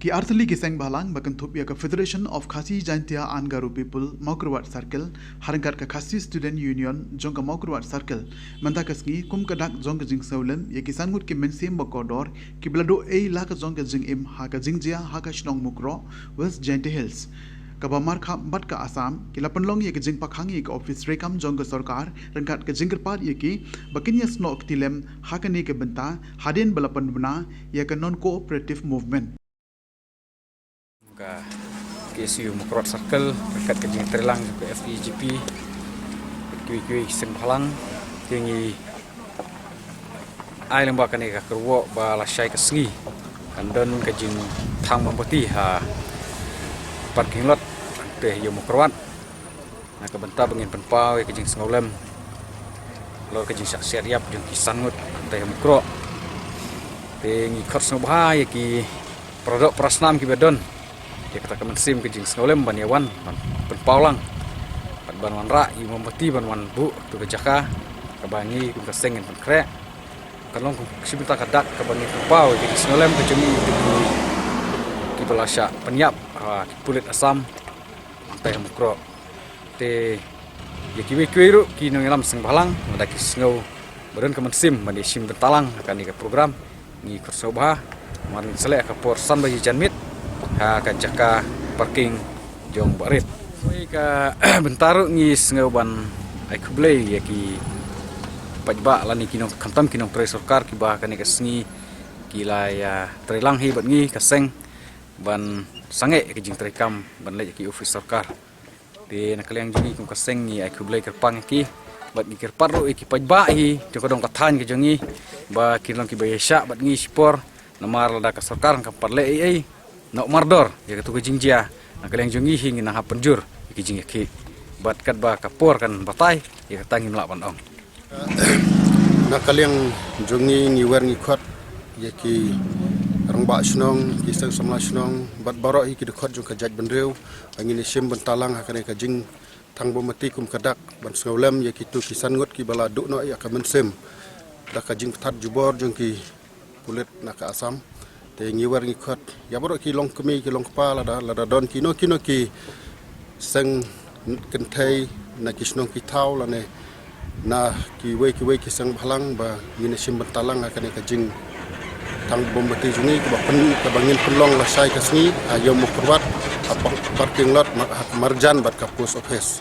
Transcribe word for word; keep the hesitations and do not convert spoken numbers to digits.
Ki artylli ki seng bhalang ba kynthup ïa ka Federation of Khasi Jaintia and Garo People Mawkyrwat Circle ha ryngkat ka Khasi Student Union jong ka Mawkyrwat Circle mynta ka sngi kum ka dak jong ka jingsngewlem ïa ki san ngut ki mynsiem ba kordor kiba la duh ei la ka jong ka jingim ha ka jingjia ha ka shnong Mukroh, West Jaintia Hills, kaba markhap bad ka Assam, ki la pynlong ïa ka jingpakhang ïa ka ophis treikam jong ka sorkar ryngkat ka jingkyrpad ïa ki ba kin ïasnoh kti lem ha kane ka bynta hadien ba la pynbna ïa ka Non-Cooperative Movement. Ka K S U Mawkyrwat Circle ryngkat ka jingtreilang ka F K J P, kiwei kiwei ki seng bhalang, te ngi ai lyngba kane ka kyrwoh ba lashai ka sngi kan don ka jingthang mombati ha parking lot hangtei ha Ïew Mawkyrwat na ka bynta ba ngin pynpaw ïa ka jingsngewlem halor ka jingshah siat ïap jong ki san ngut hangtei ha Mukroh. Te ngi khot sngewbha ïa ki paradoh parasnam kiba don ïa kata ka mynsiem ka jingsngewlem ban ïa wan ban pynpaw lang bad ban wanrah ïa u mombati ban wan buh tu ka jaka kaba ngi kum ka seng ngin pynkhreh. Kan long kum shi bynta ka dak kaba ngi pynpaw ïa ka jingsngewlem ka jong ngi ïa ki kiba la shah pynïap ha ki pulit Assam hangtei ha Mukroh. Te ïa kiwei kiwei ruh ki nongïalam seng bhalang lada ki sngew ba don ka mynsiem ban ïashim bynta lang ha kane ka program, ngi khot sngewbha, namar ngin sa leh ha ka por san baje janmiet ha ka jaka parking jong Bah Rit. Wei ka bynta ruh ngi sngew ban ai khublei ïa ki paidbah lane ki nong, khamtam ki nongtrei sorkar kiba ha kane ka sngi ki la ïatreilang hi bad ngi ka seng ban sangeh ïa ka jingtreikam ban leit ïa ki ophis sorkar. Te na ka liang jong ngi kum ka seng ngi ai khublei kyrpang ïa ki bad ngi kyrpad ruh ïa ki paidbah hi jong ka dong ka thaiñ ka jong ngi ba kin long kiba ïaishah bad ngi shipor, namar lada ka sorkar kam pat leh ei ei, noh mardor ïa katu ka jingjia, na ka liang jong ngi hi ngin nang hap pynjur ïa ki jingïakhih bad katba ka por kan batai ïa kata ngim lah ban ong. Na ka liang jong ngi ngi wer ngi khot ïa ki rangbah shnong, ki seng samla shnong bad baroh hi ki dkhot jong ka jaitbynriew ba ngin ïashim bynta lang ha kane ka jingthang bymati kum ka dak ban sngewlem ïa kitu ki san ngut kiba la duh noh ïa ka mynsiem da ka jingpynthat jubor jong ki pulit na ka Assam. Te ngi wer ngi khot ïa baroh ki longkmie ki longkpa lada, lada don kino kino ki seng kynthei na ki shnong ki thaw lane na kiwei kiwei ki seng bhalang ba ngin ïashim bynta lang ha kane ka jingthang bymati jong ngi kaba pyn, kaba ngin pynlong lashai ka sngi ha Ïew Mawkyrwat ha parking lot mar, ha marjan bad ka post office.